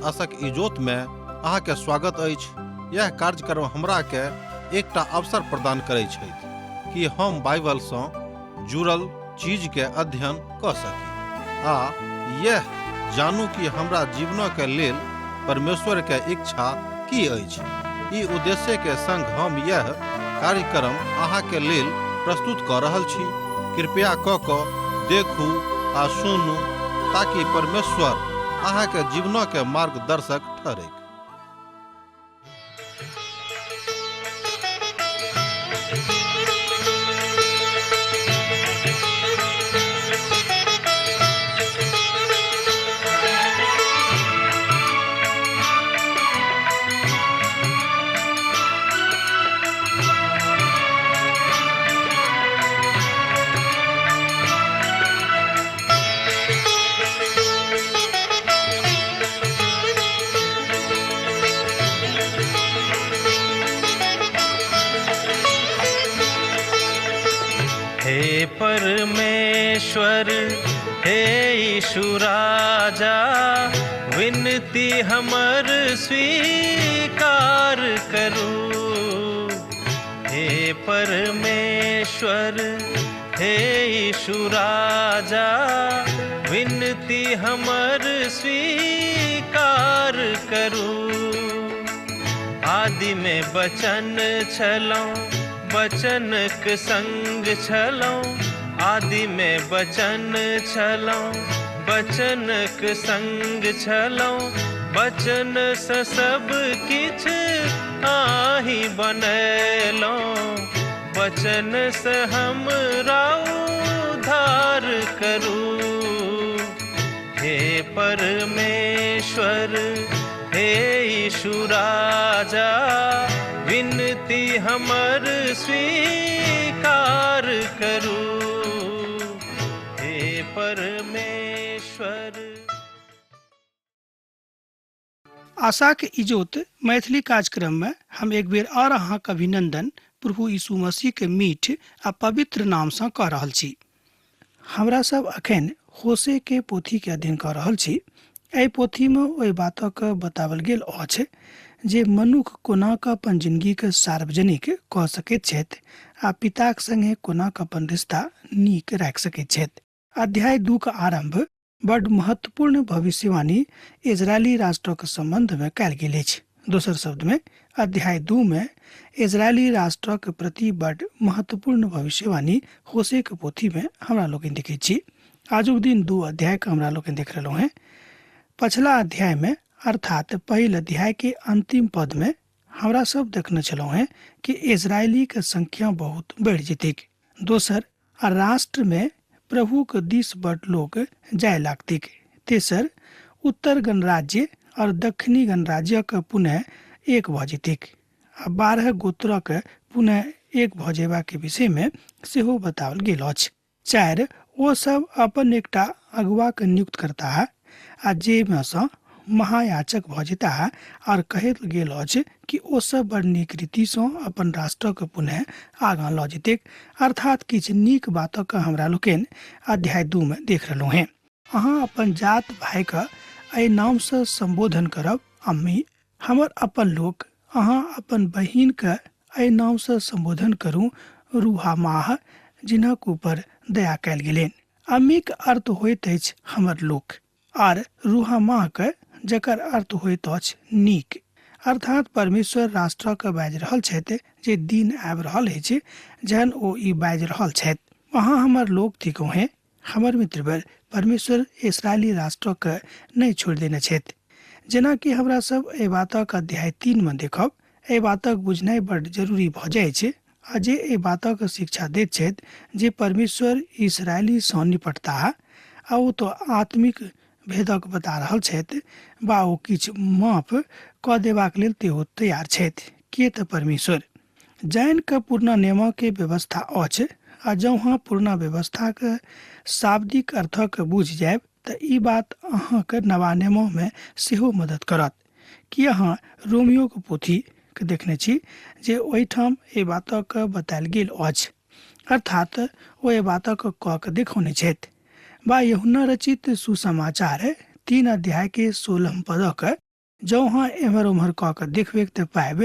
आशक इजोत में अहाँ के स्वागत अछि। यह कार्यक्रम हमरा के एकटा अवसर प्रदान करै छथि कि हम बाइबल सँ जुड़ल चीज के अध्ययन क सकी आ यह जानू कि हमरा जीवन के लेल परमेश्वर के इच्छा की अछि। ई उद्देश्य के संग हम यह कार्यक्रम अहाँ के लेल प्रस्तुत क रहल छी। कृपया क क देखू आ सुनू ताकि परमेश्वर अहाँ के जीवन के मार्गदर्शक ठहरैक। हे परमेश्वर, हे यीशु राजा, विनती हमर स्वीकार करू। हे परमेश्वर, हे यीशु राजा, विनती हमर स्वीकार करू। आदि में बचन छलौं, बचनक संग छलौं। आदि में बचन छलौं, बचनक संग छलौं। बचन से सब किछ आही बनेलौं। बचन से हमरा उद्धार करू। हे परमेश्वर, हे यीशु राजा, विनती हमर स्वीकार करू। हे परमेश्वर। आशाक इजोत मैथिली कार्यक्रम में हम एक बेर और अहाँक अभिनंदन प्रभु यीशु मसीह के मीठ आ पवित्र नाम सँ कऽ रहल छी। हमरा सब अखन होशे के पोथी के अध्ययन कऽ रहल छी। एहि पोथी में ओहि बातक बतावल गेल अछि जे मनुख कोना कऽ अपन जिंदगी के सार्वजनिक कऽ सकैत छथि आ पिताक संगे कोना कऽ अपन रिश्ता नीक राखि सकैत छथि। अध्याय 2 के आरंभ बड महत्वपूर्ण भविष्यवाणी इजरायली राष्ट्रक संबंध में कयल गेल अछि। दोसर शब्द में अध्याय 2 में इजरायली राष्ट्रक प्रति बड महत्वपूर्ण भविष्यवाणी होशे के पोथी में हमरा लोकनि देखैत छी। आजुक दिन 2 अध्याय के हमरा लोकनि देख रहलहुँ हैं। पछला अध्याय में अर्थात पहिल अध्याय के अंतिम पद में हमरा सब देखने छलहुँ हैं कि इजरायली के संख्या बहुत बढ़ि जेतैक। दोसर, राष्ट्र में प्रभु के दिस बड लोग जाय लागतिक। तेसर, उत्तर गणराज्य और दक्षिणी गणराज्य के पुनः एक भऽ जेतैक आ 12 गोत्र के पुनः एक भऽ जेबाक के विषय में सेहो बताओल गेल अछि। 4, ओ सब अपन एकटा अगुआ के नियुक्त करताह आ जाहिमे सँ महायाचक भऽ जेताह और कहल गेल अछि कि ओ सब बड़ नीक रीति सँ अपन राष्ट्रक पुनः आगाँ लऽ जेतैक। अर्थात किछु नीक बातक हमरा लोकनि अध्याय 2 में देख रहलहुँ हेँ। अहाँ अपन जात भाइक एहि नाम सँ सम्बोधन करब, अम्मी, हमर अपन लोक। अहाँ अपन बहिन के एहि नाम सँ सम्बोधन करू, रूहामाह, जिनक ऊपर दया कयल गेलनि। अम्मीक अर्थ होइत अछि हमर लोक, आर रूहामाह के जकर अर्थ होइत अछि नीक। अर्थात परमेश्वर राष्ट्रक बाजि रहल छथि जे दिन आबि रहल अछि जहन ओ ई बाजि रहल छथि, अहाँ हमर लोक थिकहुँ हेँ। हमर मित्रवर, परमेश्वर इसरायली राष्ट्रक नहि छोड़ि देने छथि। जेना कि हमरा सब एहि बातक अध्याय 3 में देखब, एहि बातक बुझनाइ बड जरूरी भऽ जाइ छै आ जे एहि बातक शिक्षा दैत छथि जे परमेश्वर इसरायली सँ निपटताह आ ओ तो आत्मिक भेदक बता रहल छथि वा ओ किछु माफ कऽ देबाक लेल सेहो तैयार छथि। किए तऽ परमेश्वर जानि कऽ पुरना नियमके व्यवस्था अछि आ जँ अहाँ पुरना व्यवस्थाक शाब्दिक अर्थक बुझि जायब तऽ ई बात अहाँके नवा नियममे सेहो मदद करत। की अहाँ रोमियोके पोथीके देखने छी जे ओहिठाम एहि बातक बतायल गेल अछि? अर्थात ओ एहि बातक कऽ के देखौने छथि। वा यूहन्ना रचित सुसमाचार 3 अध्याय के 16 पदक जँ अहाँ एम्हर ओम्हर कऽ कऽ देखबैक तऽ पायब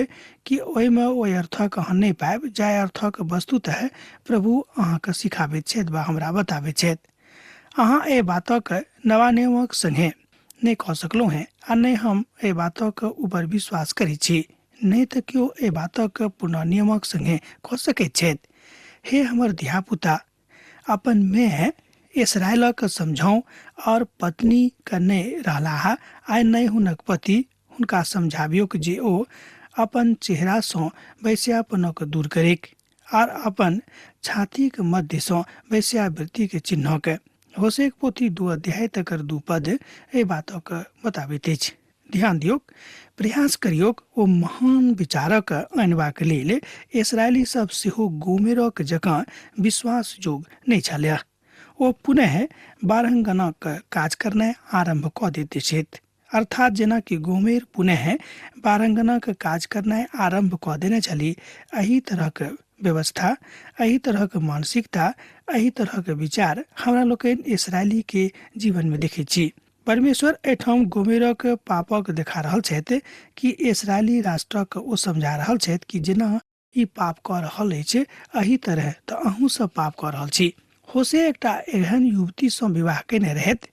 कि ओहिमे ओहि अर्थक अहाँ नहि पायब जाहि अर्थक वस्तुतः प्रभु अहाँके सिखाबैत छथि वा हमरा बताबैत छथि। अहाँ एहि बातक नवा नियमक संगे नहि कऽ सकलहुँ हेँ आ नहि हम एहि बातक ऊपर विश्वास करैत छी, नहि तऽ केओ एहि बातक पुनः नियमक संगे कऽ सकैत छथि। हे हमर धियापुता, अपन मे इसराइलक समझाउ और पत्नी के नहि रहलाह आ नहि हुनक पति हुनका समझाबियोक जे ओ अपन चेहरासँ वैश्यापनक दूर करेक आर अपन छातीक मध्यसँ वैश्यावृत्तिके चिन्हक। होसेक पोथी 2 अध्याय तकर 2 पद एहि बातक बताबैत अछि। ध्यान दियौक, प्रयास करियौक ओ महान विचारक अनबाक लेल इसराइली सब सेहो गोमेरक जकाँ विश्वास जोग नहि छलै। ओ पुनः बारहंगनाक काज करनाइ आरम्भ कऽ दैत छथि। अर्थात जेना कि गोमेर पुनः बारंगनाक काज करनाइ आरम्भ कऽ देने छली, एहि तरहक व्यवस्था, एहि तरहक मानसिकता, एहि तरहक विचार हमरा लोकनि इसराइली के जीवन में देखै छी। परमेश्वर एहिठाम गोमेरक पापक देखा रहल छथि कि इसराइली राष्ट्रक ओ समझा रहल छथि कि जेना ई पाप कऽ रहल अछि एहि तरह तऽ अहूँ सब पाप कऽ रहल छी। होसे एकटा एहन युवतीसँ विवाह केने रहथि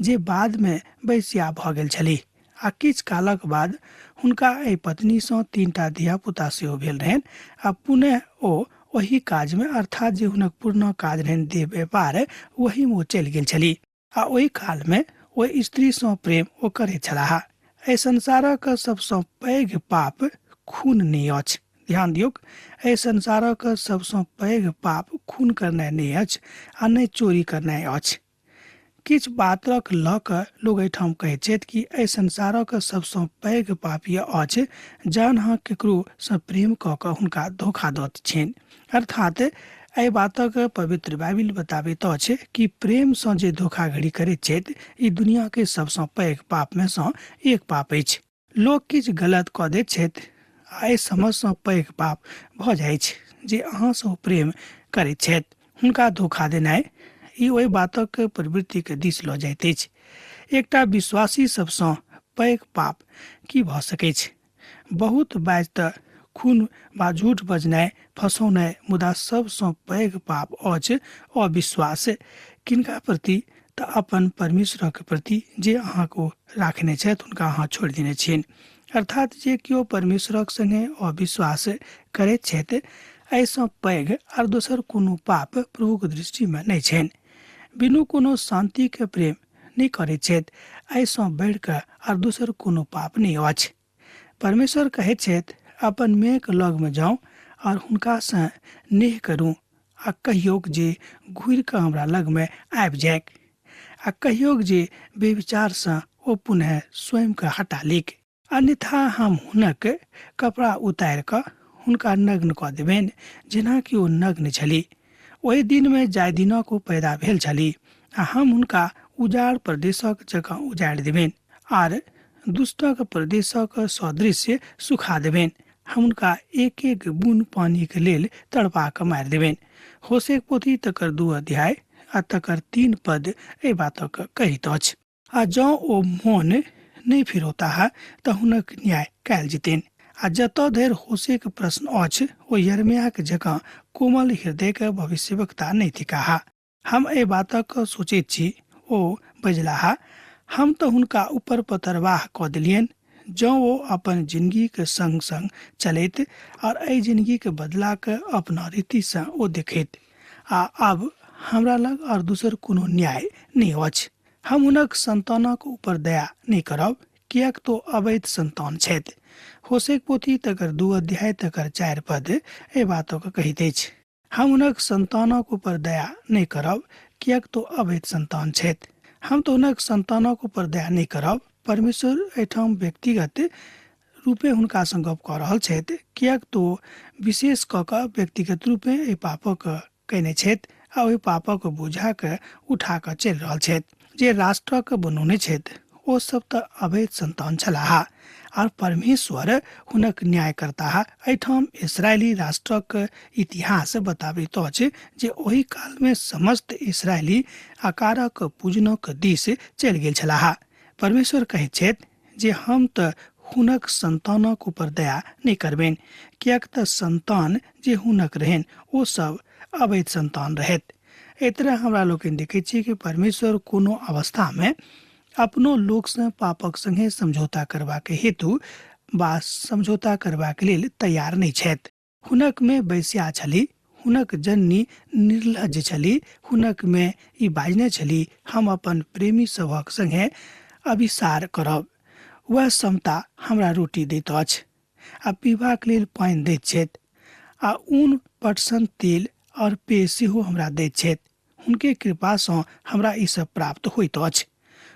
जे बादमे वैश्या भऽ गेल छलीह आ किछु कालक बाद हुनका एहि पत्नीसँ 3टा धियापुता सेहो भेल रहनि आ पुनः ओ ओहि काजमे, अर्थात जे हुनक पुरना काज रहनि देह व्यापार, ओहीमे ओ चलि गेल छलीह आ ओहि कालमे ओहि स्त्रीसँ प्रेम ओ करैत छलाह। एहि संसारक सबसँ पैघ पाप खून नहि अछि। ध्यान दियौक, एहि संसारक सबसँ पैघ पाप खून करनाइ नहि अछि आ नहि चोरी करनाइ अछि। किछु बातक लऽ कऽ लोक एहिठाम कहैत छथि कि एहि संसारक सबसँ पैघ पाप यह अछि जहन अहाँ केकरोसँ प्रेम कऽ कऽ हुनका धोखा दऽ छियनि। अर्थात एहि बातक पवित्र बाइबिल बताबैत अछि कि प्रेमसँ जे धोखाधड़ी करैत छथि ई दुनियाके सबसँ पैघ पापमे सँ एक पाप अछि। लोक किछु गलत कऽ दैत छथि आ एहि समझसँ पैघ पाप भऽ जाइत जे अहाँसँ ओ प्रेम करैत छथि, हुनका धोखा देनाइ ई ओहि बातक प्रवृत्तिके दिस लऽ जाइत अछि। एकटा विश्वासी सबसँ पैघ पाप की भऽ सकैछ? बहुत बाज तऽ खून वा झूठ बजनाइ, फसौनाइ, मुदा सबसँ पैघ पाप अछि अविश्वास। किनका प्रति? तऽ अपन परमेश्वरक प्रति जे अहाँके ओ राखने छथि हुनका अहाँ छोड़ि देने छियनि। अर्थात जे केओ परमेश्वरक संगे अविश्वास करैत छथि एहिसँ पैघ आर दोसर कोनो पाप प्रभुक दृष्टिमे नहि छनि। बिनु कोनो शान्तिके प्रेम नहि करैत छथि एहिसँ बढ़ि कऽ आर दोसर कोनो पाप नहि अछि। परमेश्वर कहैत छथि, अपन मेघ लगमे जाउ और हुनकासँ नेह करू आ कहियौक जे घुरि कऽ हमरा लगमे आबि जाइक आ कहियौक जे बेविचारसँ ओ पुनः स्वयंके हटा लीक, अन्यथा हम हुनक कपड़ा उतारि कऽ हुनका नग्न कऽ देबनि जेना कि ओ नग्न छली ओहि दिनमे जाहि दिनक ओ पैदा भेल छली, आ हम हुनका उजाड़ प्रदेशक जकाँ उजाड़ि देबनि आर दुष्टक प्रदेशक सदृश सुखा देबनि। हम हुनका एक एक बून पानिके लेल तड़पा कऽ मारि देबनि। होसेक पोथी तकर 2 अध्याय आ तकर 3 पद एहि बातक कहैत अछि। आ जँ ओ मोन नहि फिरौताह तऽ हुनक न्याय कयल जेतनि। आ जतऽ धरि होसेक प्रश्न अछि ओ यरमियाक जकाँ कोमल हृदयके भविष्यवक्ता नहि थिकाह। हम एहि बातक सोचैत छी, ओ बजलाह, हम तऽ हुनका ऊपर पतरवाह कऽ देलियनि। जँ ओ अपन जिनगीक संग संग चलैत और एहि जिनगीक बदलाक अपना रीतिसँ ओ देखैत। आ आब हमरा लग और दोसर कोनो न्याय नहि अछि। हम हुनक संतानक ऊपर दया नहि करब, किएक तो अवैध संतान छथि। होसेक पोथी तकर 2 अध्याय तकर 4 पद एहि बातक कहैत अछि। हम हुनक संतानक ऊपर दया नहि करब, किएक तो अवैध संतान छथि। हम तो हुनक संतानक ऊपर दया नहि करब। परमेश्वर एहिठाम व्यक्तिगत रूपे हुनका सँ गप कऽ रहल छथि, किएक तो विशेष कऽ कऽ व्यक्तिगत रूपे एहि पापक कयने छथि आ ओहि पापक बोझाके उठा कऽ चलि रहल छथि। जे राष्ट्रक बनौने छथि ओ सब तऽ अवैध संतान छलाह आर परमेश्वर हुनक न्याय करताह। एहिठाम इसराइली राष्ट्रक इतिहास बताबैत अछि जे ओहि कालमे समस्त इसराइली आकारक पूजनक दिस चलि गेल छलाह। परमेश्वर कहैत छथि जे हम तऽ हुनक संतानक ऊपर दया नहि करबनि, किएक तऽ संतान जे हुनक रहनि ओ सब अवैध संतान रहैत। एहि तरह हमरा लोकनि देखै छियै कि परमेश्वर कोनो अवस्थामे अपनो लोकसँ पापक संगे समझौता करबाक हेतु वा समझौता करबाक लेल तैयार नहि छथि। हुनक मे वैश्या छली, हुनक जननी निर्लज्ज छली, हुनक मे ई बाजने छली, हम अपन प्रेमी सभक संगे अभिसार करब। वएह समता हमरा रोटी दैत अछि आ पीबाक लेल पानि दैत छथि आ ऊन पटसन तेल और पेय सेहो हमरा दैत छथि। हुनके कृपासँ हमरा ई सब प्राप्त होइत अछि।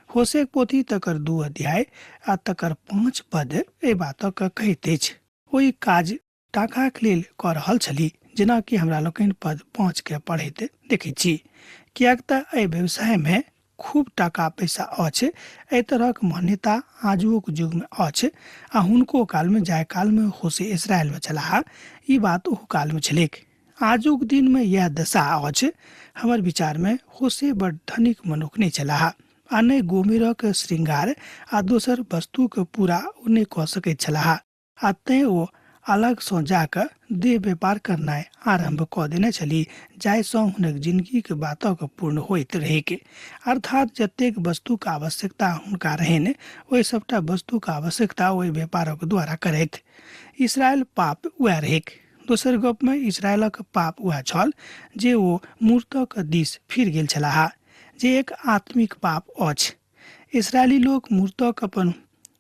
होसेक पोथी तकर 2 अध्याय आ तकर 5 पद एहि बातक कहैत अछि। ओहि काज टाकाक लेल कऽ रहल छली, जेनाकि हमरा लोकनि पद 5 के पढ़ैत देखैत छी, किएक तऽ एहि व्यवसायमे खूब टाका पैसा अछि। एहि तरहक मान्यता आजुक युगमे अछि आ हुनको कालमे, जाहि कालमे होसे इसराइलमे छलाह, ई बात ओहू कालमे छलैक। आजुक दिनमे इएह दशा अछि। हमर विचारमे होसे बड़ धनिक मनुख नहि छलाह आ नहि गोमेरक श्रृंगार आ दोसर वस्तुक पूरा ओ नहि कऽ सकैत छलाह आ तें ओ अलगसँ जाकऽ देह व्यापार करनाइ आरम्भ कऽ देने छली, जाहिसँ हुनक जिनगीक बातक पूर्ण होइत रहैक। अर्थात जतेक वस्तुक आवश्यकता हुनका रहनि, ओहि सभटा वस्तुक आवश्यकता ओहि व्यापारक द्वारा करैत। इसराइल पाप वएह रहैक। दोसर गपमे इसराइलक पाप वएह छल जे ओ मूर्तक दिस फिर गेल छलाह, जे एक आत्मिक पाप अछि। इसराइली लोक मूर्तक अपन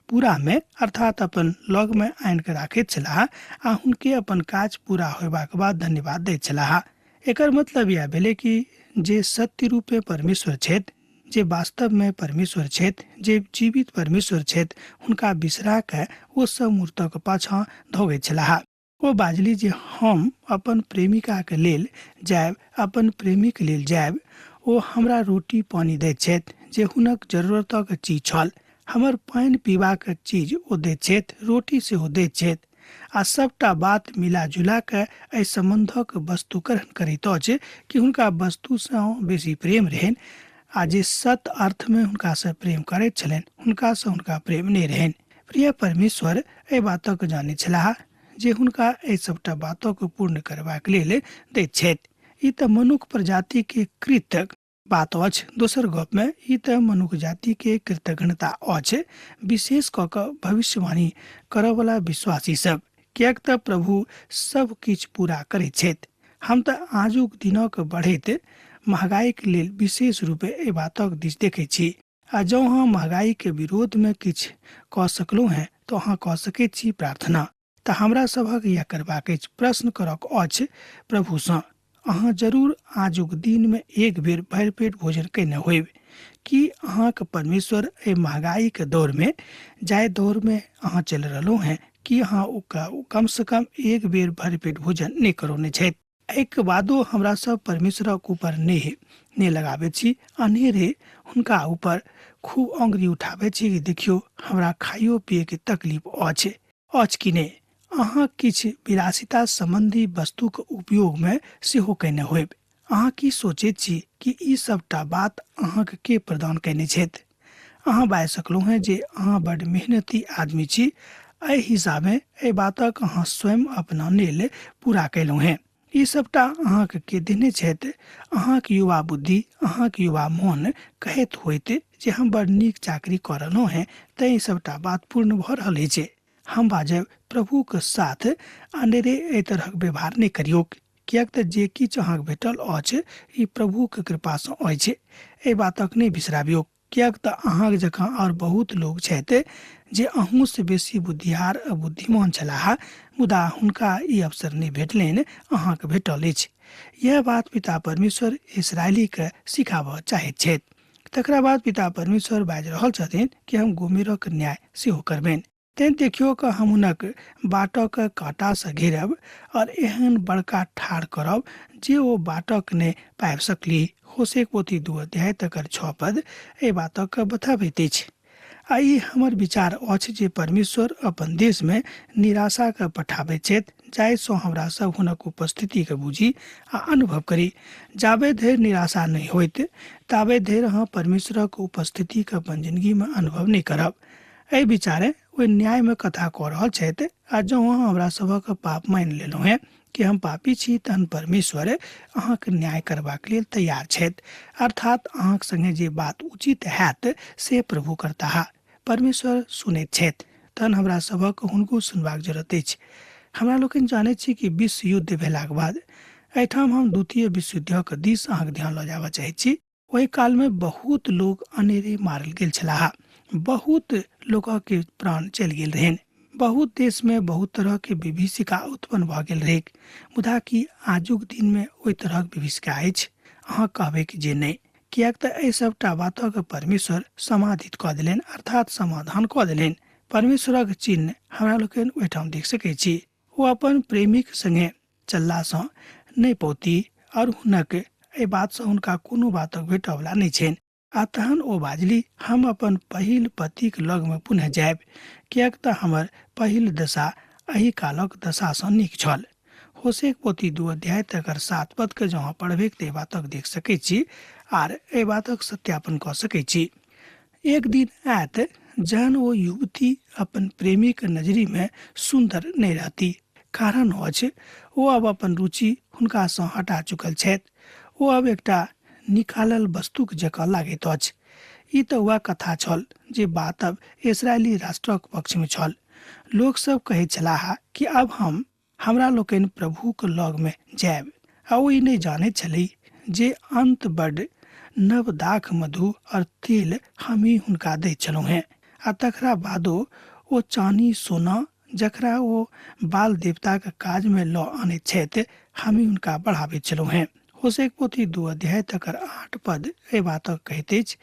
पूरा में अर्थात अपन लग में आनि कऽ राखैत छलाह आ हुनके अपन काज पूरा होयबाक बाद धन्यवाद दैत छलाह। एकर मतलब इएह भेलै कि जे सत्य रूपे परमेश्वर छथि, जे वास्तव में परमेश्वर छथि, जे जीवित परमेश्वर छथि, हुनका बिसरा कऽ ओ सब मूर्तक पाछाँ दौगैत छलाह। ओ बाजलि जे हम अपन प्रेमिकाक लेल जायब, अपन प्रेमीक लेल जायब। ओ हमरा रोटी पानि दैत छथि जे हुनक जरूरतक चीज छल। हमर पानि पीबाक चीज ओ दैत छथि, रोटी सेहो दैत छथि। आ सबटा बात मिला जुला कऽ एहि सम्बन्धक वस्तुकरण करैत अछि कि हुनका वस्तुसँ बेसी प्रेम रहनि आ जे सत अर्थमे हुनकासँ प्रेम करैत छलनि हुनकासँ हुनका प्रेम नहि रहनि। प्रिय परमेश्वर एहि बातक जानैत छलाह जे हुनका एहि सबटा बातक पूर्ण करबाक लेल दैत छथि। ई तऽ मनुख प्रजाति के कृत बात अछि। दोसर गप में ई तऽ मनुख जाति के कृतज्ञता अछि, विशेष कऽ कऽ भविष्यवाणी करऽवला विश्वासी सब, किएक तऽ प्रभु सब किछु पूरा करैत छथि। हम तऽ आजुक दिनक बढ़ैत महगाईक लेल विशेष रूपे एहि बातक दिस देखैत छी आ जँ अहाँ महगाईके विरोधमे किछु कऽ सकलहुँ हेँ तऽ अहाँ कऽ सकैत छी प्रार्थना। तऽ हमरा सभक इएह करबाक अछि, प्रश्न करक अछि प्रभुसँ। अहाँ जरूर आजुक दिनमे एक बेर भरि पेट भोजन कयने होयब। की अहाँक परमेश्वर एहि महगाईके दौरमे, जाहि दौरमे अहाँ चलि रहलहुँ हेँ, की अहाँ ओकरा कमसँ कम एक बेर भरि पेट भोजन नहि करौने छथि? एहिके बादो हमरा सब परमेश्वरक ऊपर नेह नहि लगाबै छी, अनेरे हुनका ऊपर खूब अंगुरी उठाबै छी कि देखियौ हमरा खाइयो पियैके तकलीफ अछि, अछि कि नहि? अहाँ किछु विलासिता सम्बन्धी वस्तुक उपयोगमे सेहो कयने होयब। अहाँ की सोचैत छी कि ई सबटा बात अहाँके के प्रदान कयने छथि? अहाँ बाजि सकलहुँ हेँ जे अहाँ बड्ड मेहनती आदमी छी, एहि हिसाबे एहि बातक अहाँ स्वयं अपना लेल पूरा कयलहुँ हेँ। ई सबटा अहाँके के देने छथि? अहाँक युवा बुद्धि, अहाँक युवा मोन कहैत होइत जे हम बड़ नीक चाकरी कऽ रहलहुँ हेँ, तेँ ई सबटा बात पूर्ण भऽ रहल अछि। हम बाजब, प्रभुक साथ अनेरे एहि तरहक व्यवहार नहि करियौक, किएक तऽ जे किछु अहाँके भेटल अछि ई प्रभुक कृपासँ अछि। एहि बातक नहि बिसराबियौक, किएक तऽ अहाँक जकाँ आओर बहुत लोक छथि जे अहूँसँ बेसी बुद्धियार आ बुद्धिमान छलाह, मुदा हुनका ई अवसर नहि भेटलनि, अहाँके भेटल अछि। इएह बात पिता परमेश्वर इसराइलीके सिखाबऽ चाहैत छथि। तकरा बाद पिता परमेश्वर बाजि रहल छथिन कि हम गोमेरक न्याय सेहो करबनि। तेँ देखियो कऽ हम हुनक बाटक काँटासँ घेरब और एहन बड़का ठाढ़ करब जे ओ बाटक नहि पाबि सकली। होशेक पोथी 2 अध्याय तकर 6 पद एहि बातक बताबैत अछि। आ ई हमर विचार अछि जे परमेश्वर अपन देशमे निराशाके पठाबैत छथि जाहिसँ हमरा सब हुनक उपस्थितिके बुझी आ अनुभव करी। जाबे धरि निराशा नहि होइत ताबे धरि अहाँ परमेश्वरक उपस्थितिके अपन जिंदगीमे अनुभव नहि करब। एहि विचारे ओहि न्यायमे कथा कऽ रहल छथि। आ जँ अहाँ हमरा सभक पाप मानि लेलहुँ हेँ कि हम पापी छी, तहन परमेश्वर अहाँके न्याय करबाक लेल तैयार छथि, अर्थात अहाँक संगे जे बात उचित हैत से प्रभु करताह। परमेश्वर सुनैत छथि, तहन हमरा सभक हुनको सुनबाक जरूरत अछि। हमरा लोकनि जानैत छी कि विश्व युद्ध भेलाक बाद, एहिठाम हम द्वितीय विश्व युद्धक दिस अहाँके ध्यान लऽ जाबऽ चाहैत छी। ओहि कालमे बहुत लोक अनेरे मारल गेल छलाह, बहुत लोकके प्राण चलि गेल रहनि, बहुत देशमे बहुत तरहके विभीषिका उत्पन्न भऽ गेल रहैक। मुदा की आजुक दिनमे ओहि तरहक विभीषिका अछि? अहाँ कहबै कि जे नहि, किएक तऽ एहि सभटा बातक परमेश्वर समाधित कऽ देलनि, अर्थात समाधान कऽ देलनि। परमेश्वरक चिन्ह हमरा लोकनि ओहिठाम देख सकैत छी। ओ अपन प्रेमीक संगे चललासँ नहि पौती आओर हुनक एहि बातसँ हुनका कोनो बातक भेटऽवला नहि छनि। आ तहन ओ बाजलि, हम अपन पहिल पतिक लगमे पुनः जायब, किएक तऽ हमर पहिल दशा एहि कालक दशासँ नीक छल। होसेक पोथी 2 अध्याय तकर 7 पदके जँ अहाँ पढ़बैक तऽ एहि बातक देख सकैत छी आर एहि बातक सत्यापन कऽ सकैत छी। एक दिन आयत जहन ओ युवती अपन प्रेमीक नजरिमे सुन्दर नहि रहती, कारण अछि ओ अब अपन रुचि हुनकासँ हटा चुकल छथि। ओ अब एकटा निकालल वस्तुक जकाँ लागैत अछि। ई तऽ वएह कथा छल जे बात अब इसराइली राष्ट्रक पक्षमे छल। लोकसभ कहैत छलाह कि अब हम हमरा लोकनि प्रभुक लगमे जायब, आ ओ ई नहि जानैत छली जे अन्त बड्ड नव दाख मधु और तेल हमही हुनका दैत छलहुँ हेँ, आ तकरा बादो ओ चानी सोना जकरा ओ बाल देवताक काजमे लऽ आनैत छथि हमही हुनका बढ़ाबैत छलहुँ हेँ। होसेक पोथी 2 अध्याय तकर 8 पद एहि बातक कहैत अछि।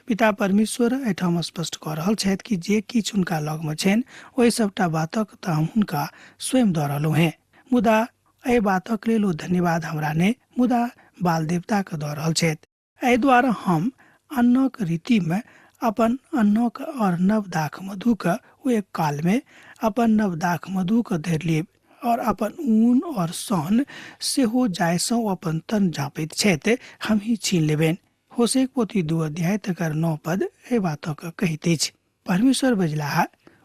पिता परमेश्वर एहिठाम स्पष्ट कऽ रहल छथि कि जे किछु हुनका लगमे छनि ओहि सभटा बातक तऽ हम हुनका स्वयं दऽ रहलहुँ हेँ, मुदा एहि बातक लेल ओ धन्यवाद हमरा नहि मुदा बाल देवताके दऽ रहल छथि। एहि दुआरे हम अन्नक रीतिमे अपन अन्नक और नव दाख मधुके ओ एक कालमे अपन नव दाख मधुके धरि लेब और अपन ऊन और सन सेहो जाहिसँ ओ अपन तन झाँपैत छथि हमही छीन लेबनि। होसेक पोथी 2 अध्याय तकर 9 पद एहि बातक कहैत अछि। परमेश्वर बजलाह,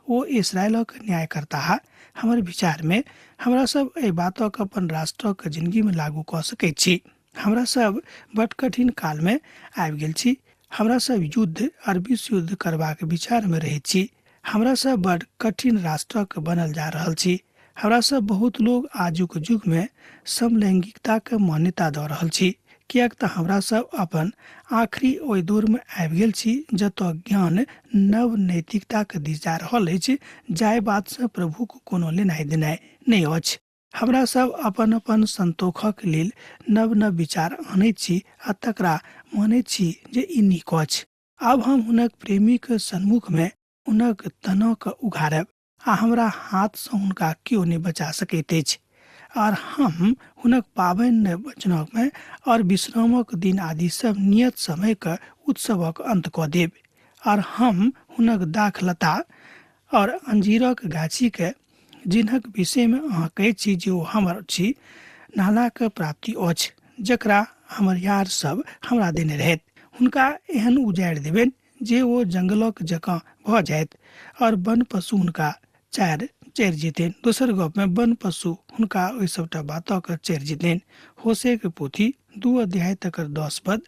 ओ इसराइलक न्याय करताह। हमर विचारमे हमरा सब एहि बातक अपन राष्ट्रक जिंदगीमे लागू कऽ सकैत छी। हमरा सब बड कठिन कालमे आबि गेल छी। हमरा सब युद्ध और विश्व युद्ध करबाक विचारमे रहैत छी। हमरा सब बड कठिन राष्ट्रक बनल जा रहल छी। हमरा सब बहुत लोग आजुक युगमे समलैंगिकताके मान्यता दऽ रहल छी, किएक तऽ हमरा सब अपन आखिरी ओहि दौरमे आबि गेल छी जतऽ ज्ञान नव नैतिकताके दिस जा रहल अछि, जाहि बातसँ प्रभुक कोनो लेनाइ देनाइ नहि अछि। हमरा सब अपन अपन संतोखक लेल नव नव विचार आनैत छी आ तकरा मानैत छी जे ई नीक अछि। आब हम हुनक प्रेमीक सन्मुखमे हुनक तनक उघारब आ हमरा हाथसँ हुनका केओ नहि बचा सकैत अछि। और हम हुनक पाबनि वचनमे और विश्रामक दिन आदि सब नियत समयक उत्सवक अंत कऽ देब। और हम हुनक दाखलता और अंजीरक गाछीके जिनक विषयमे अहाँ कहैत छी जे ओ हमर छी, नालाक प्राप्ति अछि जकरा हमर यार सब हमरा देने रहथि, हुनका एहन उजाड़ि देबनि जे ओ जंगलक जकाँ भऽ जायत और वन पशु हुनका चरि जेतनि। दोसर गपमे वन पशु हुनका ओहि सभटा बातक चरि जेतनि। होसेक पोथी 2 अध्याय तकर 10 पद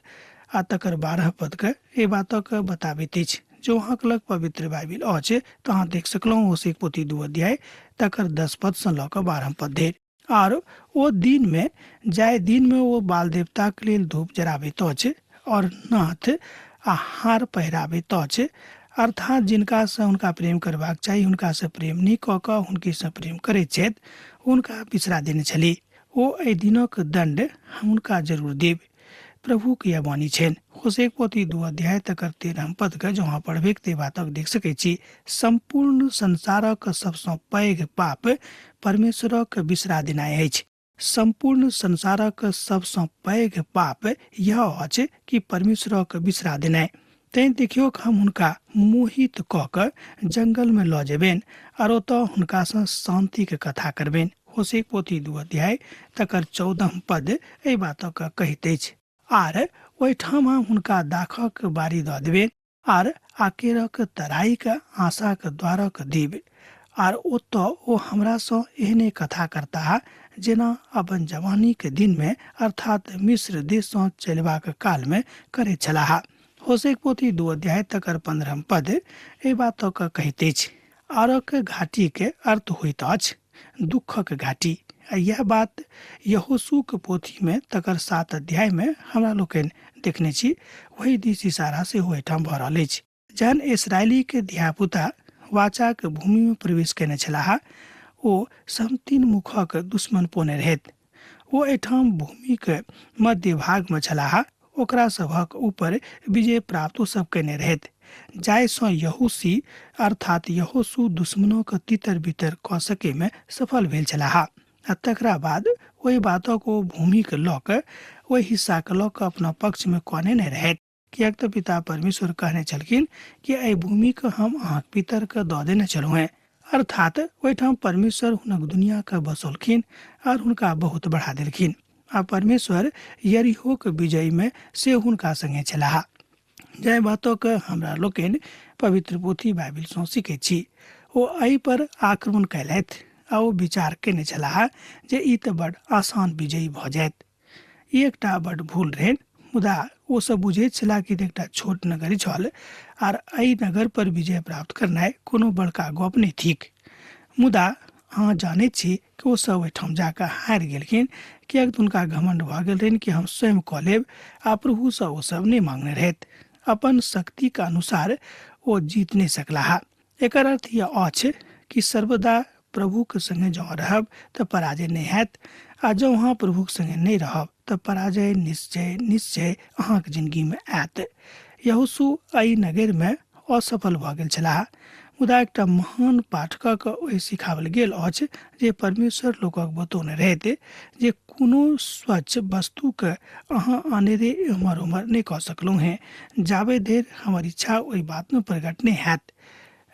आ तकर 12 पदके एहि बातक बताबैत अछि। जो अहाँक लग पवित्र बाइबिल अछि तऽ अहाँ देख सकलहुँ होसेक पोथी 2 अध्याय तकर 10 पदसँ लऽ कऽ 12 पद धरि। आर ओ दिनमे जाहि दिनमे ओ बाल देवताक लेल धूप जराबैत अछि और नाथ आ हार पहिराबैत अछि, अर्थात जिनकासँ हुनका प्रेम करबाक चाही हुनकासँ प्रेम नहि कऽ कऽ हुनकेसँ प्रेम करैत छथि, हुनका बिसरा देने छली। ओ एहि दिनक दण्ड हम हुनका जरूर देब, प्रभुक यह वाणी छनि। होसेक पोथी 2 अध्याय तकर 13 पदके जँ अहाँ पढ़बैक तऽ बातक देख सकैत छी। सम्पूर्ण संसारक सबसँ पैघ पाप परमेश्वरक बिसरा देनाइ अछि। सम्पूर्ण संसारक सबसँ पैघ पाप यह अछि कि परमेश्वरक बिसरा देनाइ। तैं देखियौ हम हुनका मोहित कऽ कऽ जंगलमे लऽ जेबनि आर ओतऽ हुनकासँ शान्तिके कथा करबनि। होसेक पोथी 2 अध्याय तकर 14 पद एहि बातक कहैत अछि। आर ओहिठाम हम हुनका दाखक बारी दऽ देबनि आर आकेरक तराईक आशाक द्वारक दीब। आर ओतऽ ओ हमरासँ एहने कथा करताह जेना अपन जवानीक दिनमे अर्थात मिस्र देशसँ चलबाक कालमे करैत छलाह। होसेक पोथी 2 अध्याय तकर 15 पद एहि बातक कहैत अछि। आरक घाटीके अर्थ होइत अछि दुःखक घाटी। आ यैह बात यहोशूक पोथीमे तकर 7 अध्यायमे हमरा लोकनि देखने छी। ओहि दिस इशारा सेहो एहिठाम भऽ रहल अछि। जहन इसराइलीके धियापुता वाचाक भूमिमे प्रवेश कयने छलाह, ओ समतीन मुखक दुश्मन पौने रहैत। ओ एहिठाम भूमिक मध्य भागमे छलाह। ओकरा सभक ऊपर विजय प्राप्त ओ सब कयने रहैत, जाहिसँ यहोशी अर्थात यहोशू दुश्मनोके तितर बितर कऽ सकैमे सफल भेल छलाह। आ तकरा बाद ओहि बातक ओ भूमिके लऽ कऽ ओहि हिस्साके लऽ कऽ अपना पक्षमे कऽ नेने रहैत, किएक तऽ पिता परमेश्वर कहने छलखिन कि एहि भूमिके हम अहाँक पितरके दऽ देने छलहुँ हेँ। अर्थात ओहिठाम परमेश्वर हुनक दुनियाके बसौलखिन आर हुनका बहुत बढ़ा देलखिन। आ परमेश्वर यरीहोक विजयमे से हुनका संगे छलाह। जाहि बातक हमरा लोकनि पवित्र पोथी बाइबिलसँ सीखैत छी। ओ एहि पर आक्रमण कयलथि आ ओ विचार कयने छलाह जे ई तऽ बड आसान विजयी भऽ जायत। ई एकटा बड भूल रहनि, मुदा ओ सब बुझैत छलाह कि एकटा छोट नगर छल आर एहि नगर पर विजय प्राप्त करनाइ कोनो बड़का गप नहि थिक। मुदा अहाँ जानैत छी कि ओ सब ओहिठाम जाकऽ हारि गेलखिन, किएक तऽ हुनका घमंड भऽ गेल रहनि कि हम स्वयं कऽ लेब आ प्रभुसँ ओ सब नहि मांगने रहथि। अपन शक्तिक अनुसार ओ जीत नहि सकलाह। एकर अर्थ यह अछि कि सर्वदा प्रभुक संगे जँ रहब तऽ पराजय नहि हैत, आ जँ अहाँ प्रभुक संगे नहि रहब तऽ पराजय निश्चय निश्चय अहाँक जिंदगीमे आयत। यहोशू एहि नगरमे असफल भऽ गेल छलाह, मुदा एकटा महान पाठकक ओहि सिखाओल गेल अछि जे परमेश्वर लोकक बतौने रहैत जे कोनो स्वच्छ वस्तुके अहाँ अनेरे एम्हर ओम्हर नहि कऽ सकलहुँ हेँ जाबे धरि हमर इच्छा ओहि बातमे प्रकट नहि हैत।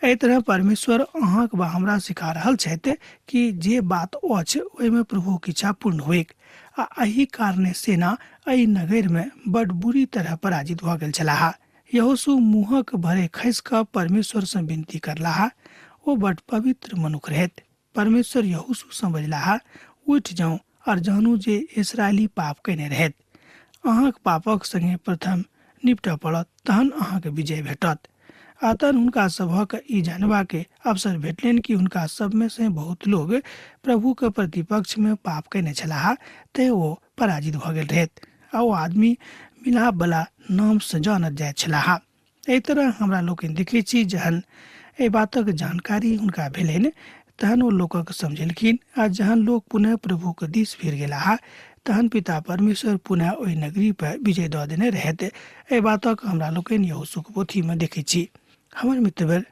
एहि तरह परमेश्वर अहाँक वा हमरा सिखा रहल छथि कि जे बात अछि ओहिमे प्रभुक इच्छा पूर्ण होइक। आ एहि कारणे सेना एहि नगरमे बड बुरी तरह पराजित भऽ गेल छलाह। यहोशू मुँहक भरे खसि कऽ परमेश्वरसँ विनती करलाह। ओ बड पवित्र मनुख रहथि। परमेश्वर यहोशूसँ बजलाह, उठि जाउ आर जानू जे इसराइली पाप कयने रहथि। अहाँक पापक संगे प्रथम निपटऽ पड़त, तहन अहाँके विजय भेटत। आ तहन हुनका सभक ई जानबाके अवसर भेटलनि कि हुनका सबमे से बहुत लोग प्रभुके प्रतिपक्षमे पाप कयने छलाह, तें ओ पराजित भऽ गेल रहथि आ ओ आदमी मिलाप बला नामसँ जानल जाइत छलाह। एहि तरह हमरा लोकनि देखै छी जहन एहि बातक जानकारी हुनका भेलनि तहन ओ लोकक समझेलखिन आ जहन लोक पुनः प्रभुक दिस फिर गेलाह तहन पिता परमेश्वर पुनः ओहि नगरी पर विजय दऽ देने रहथि। एहि बातक हमरा लोकनि यहोशूक पोथीमे देखै छी। हमर मित्रवर,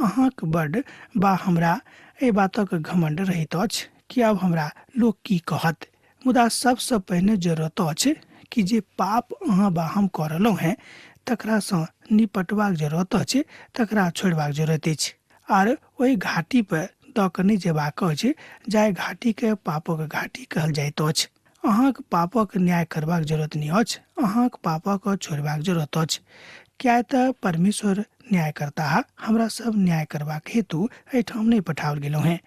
अहाँक बड बा हमरा एहि बातक घमंड रहैत अछि कि आब हमरा लोक की कहत। मुदा सबसँ पहिने जरूरत अछि कि जे पाप अहाँ बा हम कऽ रहलहुँ हेँ तकरासँ निपटबाक जरूरत अछि, तकरा छोड़बाक जरूरत अछि आर ओहि घाटी पर दऽ कऽ नहि जेबाक अछि जाहि घाटीके पापक घाटी कहल जाइत अछि। अहाँक पापक न्याय करबाक जरूरत नहि अछि, अहाँक पापक छोड़बाक जरूरत अछि, किएक तऽ परमेश्वर न्याय करताह, हमरा सब न्याय करबाक हेतु एहिठाम नहि पठाओल गेलहुँ हेँ।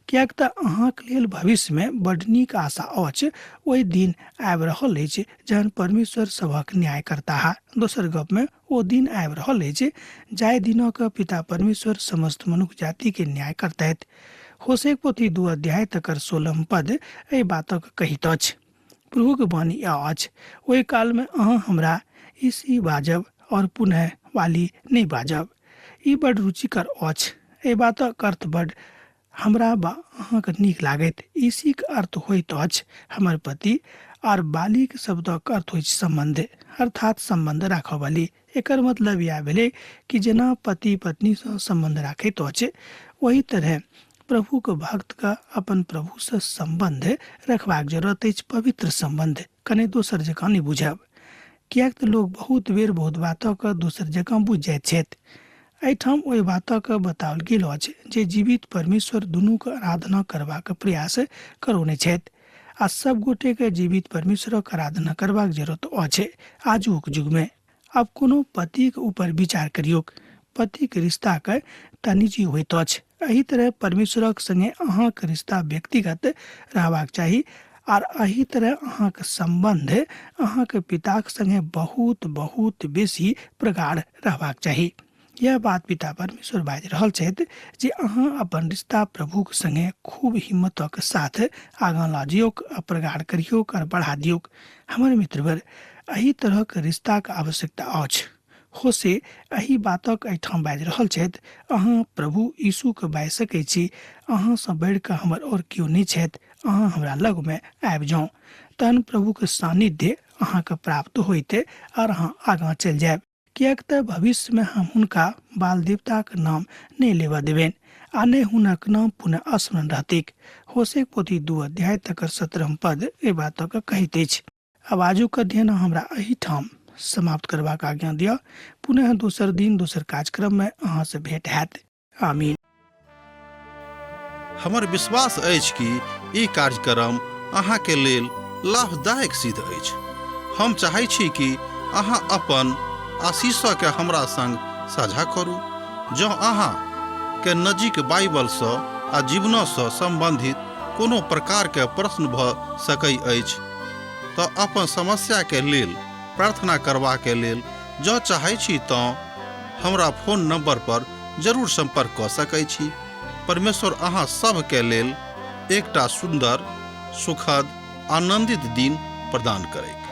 किएक तऽ अहाँक लेल भविष्यमे बड नीक आशा अछि। ओहि दिन आबि रहल अछि जहन परमेश्वर सभक न्याय करताह। दोसर गपमे ओ दिन आबि रहल अछि जाहि दिनक पिता परमेश्वर समस्त मनुख जातिके न्याय करतथि। होसेक पोथी 2 अध्याय तकर 16 पद एहि बातक कहैत अछि। प्रभुक वाणी अछि, ओहि कालमे अहाँ हमरा ईसी बाजब और पुनः वाली नहि बाजब। ई बड रुचिकर अछि। एहि बातक अर्थ बड हमरा बा अहाँके नीक लागैत। ईसीक अर्थ होइत अछि हमर पति आर बालीक शब्दक अर्थ होइत सम्बन्ध, अर्थात सम्बन्ध राखऽ वाली। एकर मतलब इएह भेलै कि जेना पति पत्नीसँ सम्बन्ध राखैत अछि ओही तरह प्रभुक भक्तके अपन प्रभुसँ सम्बन्ध रखबाक जरूरत अछि, पवित्र सम्बन्ध। कने दोसर जकाँ नहि बुझब, किएक तऽ लोक बहुत बेर बहुत बातक दोसर जकाँ बुझि जाइत छथि। एहिठाम ओहि बातक बताओल गेल अछि जे जीवित परमेश्वर दुनूक आराधना करबाक प्रयास करौने छथि आ सब गोटेके जीवित परमेश्वरक आराधना करबाक जरूरत अछि आजुक युगमे। आब कोनो पतिक ऊपर विचार करियौक। पतिक रिश्ताके तऽ निजी होइत अछि। एहि तरह परमेश्वरक संगे अहाँके रिश्ता व्यक्तिगत रहबाक चाही आर एहि तरह अहाँके सम्बन्ध अहाँके पिताक संगे बहुत बहुत बेसी प्रगाढ़ रहबाक चाही। यह बात पिता परमेश्वर बाजि रहल छथि जे अहाँ अपन रिश्ता प्रभुक संगे खूब हिम्मतक साथ आगाँ लऽ जइयौक आ प्रगाढ़ करियौक आर बढ़ा दियौक। हमर मित्रवर, एहि तरहक रिश्ताक आवश्यकता अछि। होसे एहि बातक एहिठाम बाजि रहल छथि, अहाँ प्रभु यीशुके बाजि सकै छी, अहाँसँ बढ़ि कऽ हमर आओर केओ नहि छथि, अहाँ हमरा लगमे आबि जाउ। तहन प्रभुके सानिध्य अहाँके प्राप्त होइत आर अहाँ आगाँ चलि जायब। किएक तऽ भविष्यमे हम हुनका बाल देवताक नाम नहि लेबऽ देबनि आ ने हुनक नाम पुनः स्मरण रहतैक। होसेक पोथी 2 अध्याय तकर 17 पद एहि बातक कहैत अछि। आब आजुक अध्ययन हमरा एहिठाम समाप्त करबाक आज्ञा दिअ। पुनः दोसर दिन दोसर कार्यक्रममे अहाँसँ भेंट हैत। आमीन। हमर विश्वास अछि कि ई कार्यक्रम अहाँके लेल लाभदायक सिद्ध अछि। हम चाहै छी कि अहाँ अपन आशीषके हमरा संग साझा करू। जँ अहाँ के नजीक बाइबलसँ आ जीवनसँ सम्बन्धित कोनो प्रकारके प्रश्न भऽ सकै अछि तऽ अपन समस्याके लेल प्रार्थना करबाके लेल जँ चाहै छी तँ हमरा फोन नंबर पर जरूर संपर्क कऽ सकै छी। परमेश्वर अहाँ सभके लेल एकटा सुन्दर, सुखद, आनंदित दिन प्रदान करैक।